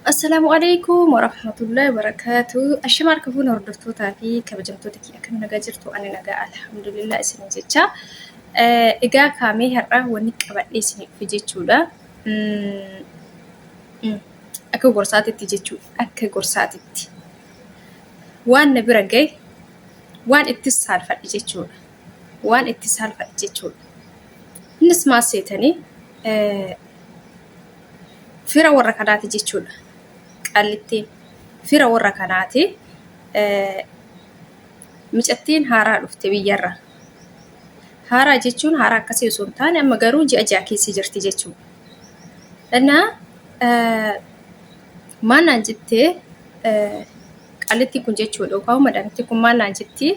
Assalaamu alaikum warahmatullahi wabarakaatu. Ashama harka fuuna hordoftootaa fi kabajamtoota kiyya akkam nagaa jirtu ani nagaa alhamdulillah isin jecha. Egaa kaamee har'a wanni qabadhee isin dhufe jechuudha. Akka gorsaatitti jechuudha. Akka gorsaatitti. Waan na bira gahe waan itti saalfadhe jechuudha. Waan itti saalfadhe jechuudha. Innis maal seetanii fira warra kanaati jechuudha. Qallittiin fira warra kanaati. Micattiin haaraa dhufte biyyarra. Haaraa jechuun haaraa akkasii osoo hin taane amma garuu ji'a ja'a keessa jirti jechuudha. Innaa maal naan jettee qallittiin kun jechuudha yookaan madaamittiin kun maal naan jetti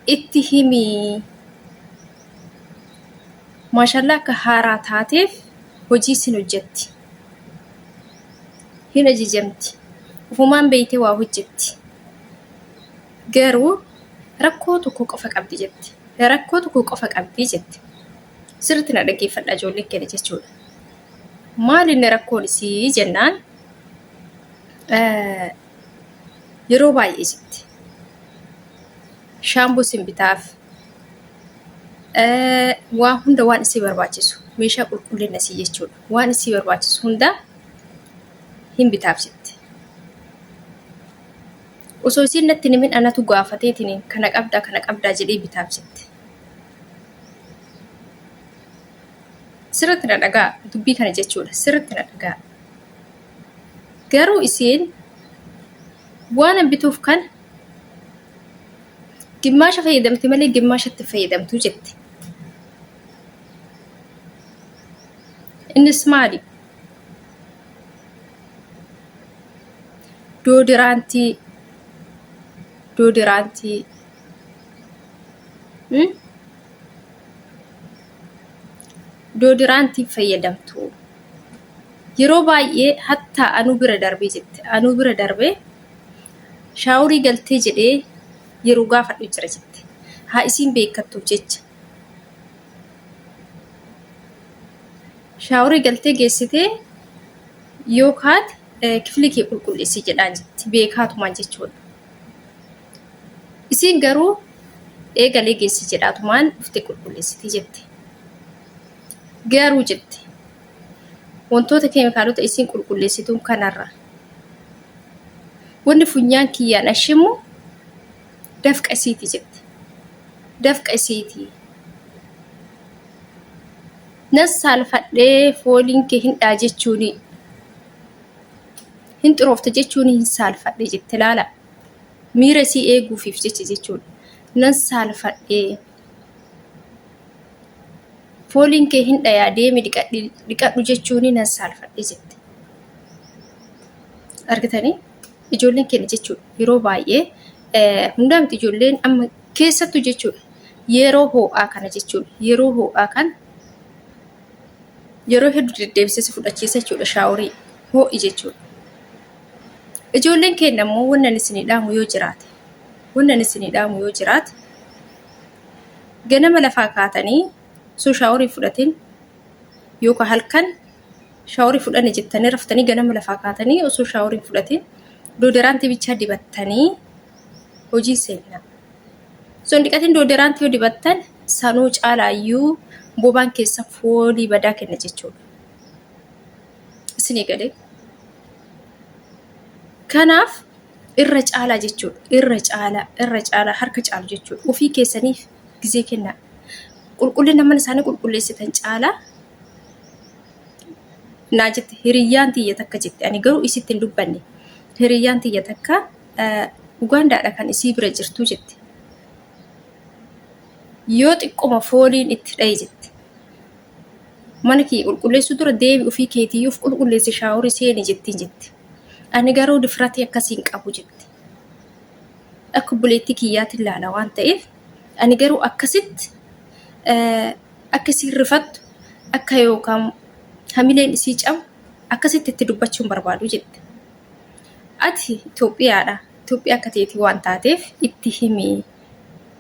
itti himii Maashallaa akka haaraa taateef hojii sin hojjetti. Hin ajajamti. Ufumaan beeytee waa hojjetti. Garuu rakkoo tokko qofa qabdi jette. Rakkoo tokko qofa qabdi jette. Sirriitti na dhaggeeffadha ijoolleen keenya jechuudha. Maal inni rakkoon isii jennaan yeroo baay'ee jette. Shaamboo sin bitaaf. Waa hunda waan isii barbaachisu meeshaa qulqullina isii jechuudha. Waan isii barbaachisu hunda hin bitaaf jette. Osoo isiin natti hin himin anatu gaafateetiin kana qabdaa kana qabdaa jedhee bitaaf jette. Sirriitti na dhagaa dubbii kana jechuudha. Sirriitti na dhagaa. Garuu isiin waan an bituuf kana Gimmaasha fayyadamti malee gimmaashatti hin fayyadamtu jette. Innis maali? Doodiraantii doodiraantii hmm? Doodiraantii fayyadamtu. Yeroo baay'ee hattaa anuu bira darbee jette. Anuu bira darbee Shaaworii galtee jedhee yeroo gaafadhu jira jette. Haa isiin beekkattuuf jecha. Shaaworii galtee geessitee yoo kaate kiflii kee qulqulleessi jedhaan jetti. Beekaatumaan jechuudha. Isiin garuu eegalee geessi jedhaatumaan dhuftee qulqulleessiti jette. Garuu jette wantoota keemikaalota isiin qulqulleessituun kanarra Wanni funyaan kiyyaan ashimu dafqa isiiti jette. Dafqa isiiti. Nan saalfadhee fooliin kee hin dhaa jechuuni. Hin xuroofte jechuuni hin saalfadhe jette laala. Miira isii eeguufiif jecha jechuudha. Nan saalfadhee. Fooliin kee hin dhayaa deemi dhiqadhu jechuuni nan saalfadhe jette. Argitanii ijoolleen keenya jechuudha yeroo baay'ee hundaa miti ijoolleen amma keessattuu jechuudha yeroo hoo'aa kana jechuudha yeroo hoo'aa kana yeroo hedduu deddeebisee si fudhachiisa jechuudha shaaworii hoo'i jechuudha. Ijoolleen keenya immoo wannan isinii dhaamu yoo jiraate wannan isinii dhaamu yoo jiraate ganama lafaa kaatanii osoo shaaworii fudhatin yookaan halkan shaaworii fudhanne jettanii raftanii ganama lafaa kaatanii osoo shaaworii hin fudhatin dooderaantii bichaa dibattanii hojii seenna. Osoo hin dhiqatin dooderaantii yoo dibattan sanuu caalaayyuu bobaan keessa foolii badaa kenna jechuudha. Isinii galee. Kanaaf irra caalaa jechuudha. Irra caalaa, irra caalaa harka caalu jechuudha. Ofii keessaniif gizee kennaa. Qulqullina mana isaanii qulqulleessitan caalaa naa jette hiriyyaan tiyya takka jette ani garuu isitti hin dubbanne hiriyyaan tiyya takka Ugaandaadha kan isii bira jirtu jette. Yoo xiqqoma fooliin itti dhaye jette. Mana kiyya qulqulleessuu dura deemi ofii keetiyyuu of qulqulleessi shaaworii seeni jettiin jette. Ani garuu difratii akkasii hin qabu jette. Akka obboleettii kiyyaatiin laala waan ta'eef ani garuu akkasitti akka isiin rifattu akka yookaan hamileen isii cabu akkasitti itti dubbachuu hin barbaadu jette. Ati Itoophiyaadha. Itoophiyaa akka teetii waan taateef itti himi.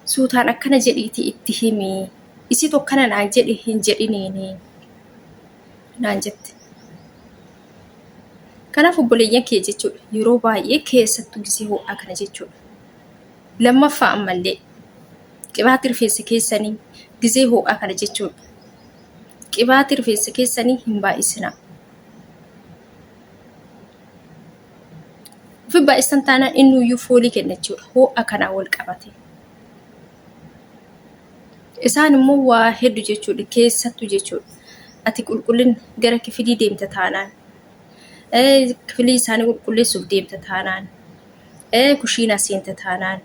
Suutaan akkana jedhiitii itti himi. Isitu akkana naan jedhe hin jedhiniini naan jette. Kanaaf obboleeyyan kiyya jechuudha yeroo baay'ee keessattuu gisee ho'aa kana jechuudha. Lammaffaa ammallee qibaatii rifeensa keessanii gisee ho'aa kana jechuudha. Qibaatii rifeensa keessanii hin baay'isinaa. Ofi baay'isan taanaan innuyyuu foolii kenna jechuudha. Ho'a kanaan wal qabate. Isaan immoo waa hedduu jechuudha keessattuu jechuudha. Ati qulqullina gara kifilii deemta taanaan. Kifilii isaanii qulqulleessuuf deemta taanaan. Kushiinaa seenta taanaan.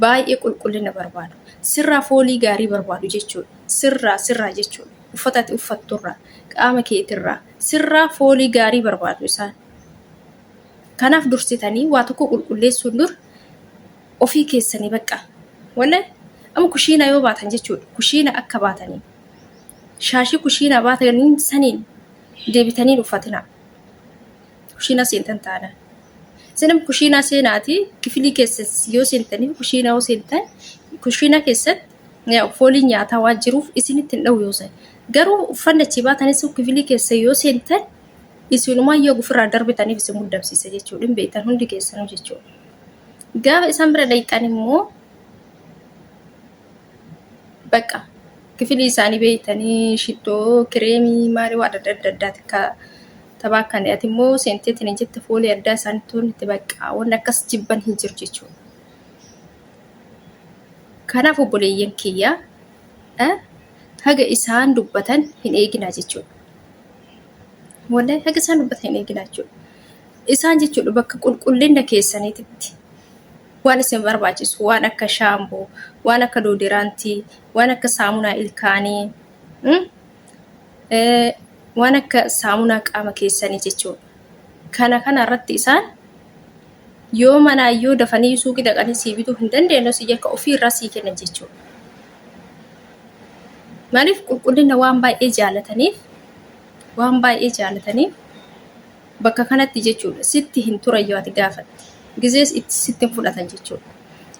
Baay'ee qulqullina barbaadu. Sirraa foolii gaarii barbaadu jechuudha. Sirraa sirraa jechuudha. Uffata ati uffatturraa, qaama keetirraa sirraa foolii gaarii barbaadu isaan. Kanaaf dursitanii waa tokko qulqulleessuun dur ofii keessanii bakka. Wallahi amma kushiinaa yoo baatan jechuudha. Kushiina akka baatanii. Shaashii kushiinaa baatanii saniin deebitanii hin uffatinaa. Kushiinaa seentan taanaan. Isin amma kushiinaa seenaatii kifilii keessa yoo seentanii fi kushiinaa yoo seentan kushiinaa keessatti yaa fooliin nyaataa waan jiruuf isinitti hin dha'u yoo san. Garuu uffanni achii baatanis kifilii keessa yoo seentan isinumaa yoo ofirraa darbitaniif isin muddamsiisa jechuudha. Hin beektan hundi keessanuu jechuudha. Gaafa isaan bira dhayxan immoo bakka kifilii isaanii beektanii shittoo, kireemii maali waan adda adda addaati ka taphaa kan ati immoo seenteetiin hin jette foolii addaa isaanitti toon itti bakka wanni akkas jibban hin jiru jechuudha. Kanaaf obboleeyyan kiyya haga isaan dubbatan hin eeginaa jechuudha. Wallahi haga isaan dubbatan hin eeginaa jechuudha. Isaan jechuudha bakka qulqullina keessaniititti waan isin barbaachisu waan akka shaamboo, waan akka doodiraantii, waan akka saamunaa ilkaanii, waan akka saamunaa qaama keessanii jechuudha. Kana kana irratti isaan yoo manaa yoo dafanii suuqii dhaqanii sii bituu hin dandeenye si yakka ofii irraa sii kennan jechuudha. Maaliif qulqullina waan baay'ee jaalataniif waan baay'ee jaalataniif bakka kanatti jechuudha sitti hin turan yoo ati gaafatte gizees itti sitti hin fudhatan jechuudha.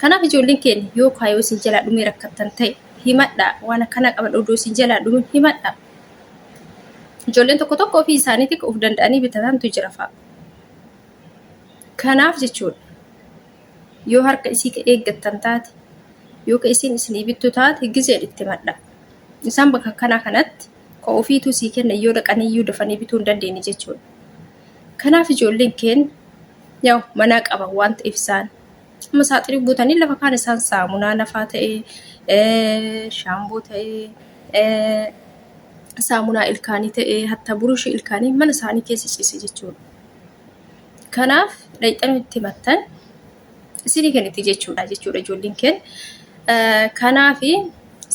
Kanaaf ijoolleen keenya yoo kaayoo isin jalaa dhumee rakkattan ta'e himadhaa waan akkanaa qaban odoo isin jalaa dhumin himadhaa. Ijoolleen tokko tokko ofii isaaniitii of danda'anii bitatantu jira fa'a. Kanaaf jechuudha yoo harka isii ka eeggattan taate yoo ka isiin isinii bittu taate gizeen itti himadhaa. Isaan bakka akkanaa kanatti ka ofiituu sii kenna yoo dhaqaniyyuu dafanii bituu hin dandeenye jechuudha. Kanaaf ijoolleen keenya yaa'u manaa qaban waan ta'eef isaan amma saaxilii guutanii lafa kaan isaan saamunaa lafaa ta'ee shaamboo ta'ee saamunaa ilkaanii ta'ee hatta burushii ilkaanii mana isaanii keessa ciise jechuudha. Kanaaf dhaqxanii itti himattan isinii kenniti jechuudha jechuudha ijoolleen keenya. Kanaaf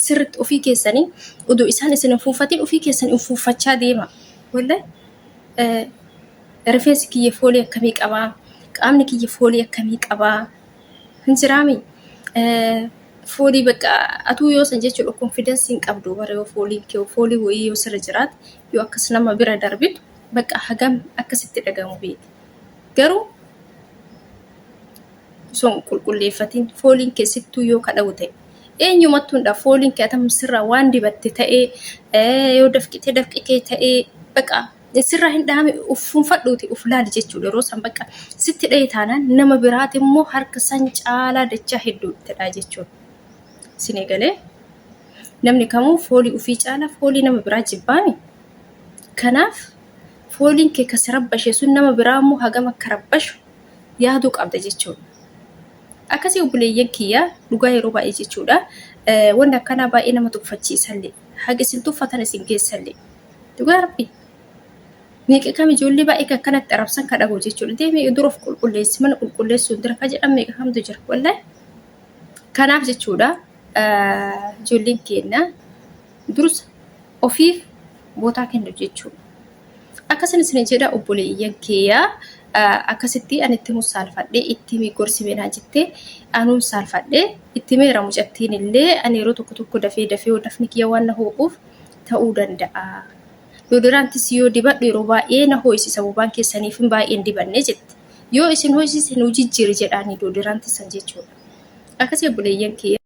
sirriitti ofii keessanii odoo isaan isin hin fuunfatin ofii keessanii of fuunfachaa deema. Wallahi rifeensi kiyya foolii akkamii qabaa? Qaamni kiyya foolii akkamii qabaa? Hin jiraami? Foolii bakka atuu yoo san jechuudha konfidansii hin qabdu bara yoo fooliin kee foolii wayii yoo sirra jiraate yoo akkas nama bira darbitu bakka hagam akkasitti dhagamu beeki. Garuu osoo hin qulqulleeffatin fooliin kee sittuu yoo kadhawu ta'e eenyumattuu hin dhabu fooliin kee atam sirraa waan dibatte ta'ee yoo dafqitee dafqi kee ta'ee baqa sirraa hin dhahame uf fuunfadhuuti uf laali jechuudha yeroo san baqa sitti dhahe taanaan nama biraati immoo harka san caalaa dachaa hedduu itti dhaha jechuudha. Isin eegalee namni kamuu foolii ofii caalaa foolii nama biraa jibbaami. Kanaaf fooliin kee ka si rabbashe sun nama biraa immoo hagam akka rabbashu yaaduu qabda jechuudha. Akkasii obboleeyyan kiyya dhugaa yeroo baay'ee jechuudha. Wanni akkanaa baay'ee nama tuffachiisallee. Haga isin tuffatan isin geessallee. Dhugaa rabbi. Meeqa kam ijoollee baay'ee kan akkanatti arrabsan kan dhaga'u jechuudha. Deemee dura of qulqulleessi mana qulqulleessuun dura kan jedhan meeqa kamtu jira. Wallahi. Kanaaf jechuudha ijoolleen keenya dursa ofiif bootaa kennu jechuudha. Akkasin isin jedha obboleeyyan kiyya akkasitti ani itti himuun saalfadhee itti himi gorsi mee naan jettee anuun saalfadhee itti himeera mucattiin illee ani yeroo tokko tokko dafee dafee yoo dafni kiyya waan na hoo'uuf ta'uu danda'a. Deodorantis yoo dibadhu yeroo baay'ee na hoo'isisa bobaan keessaniif hin baay'een dibanne jette. Yoo isin hoo'isise nuu jijjiiri jedhaanii deodorantis san jechuudha. Akkasii obboleeyyan kiyya.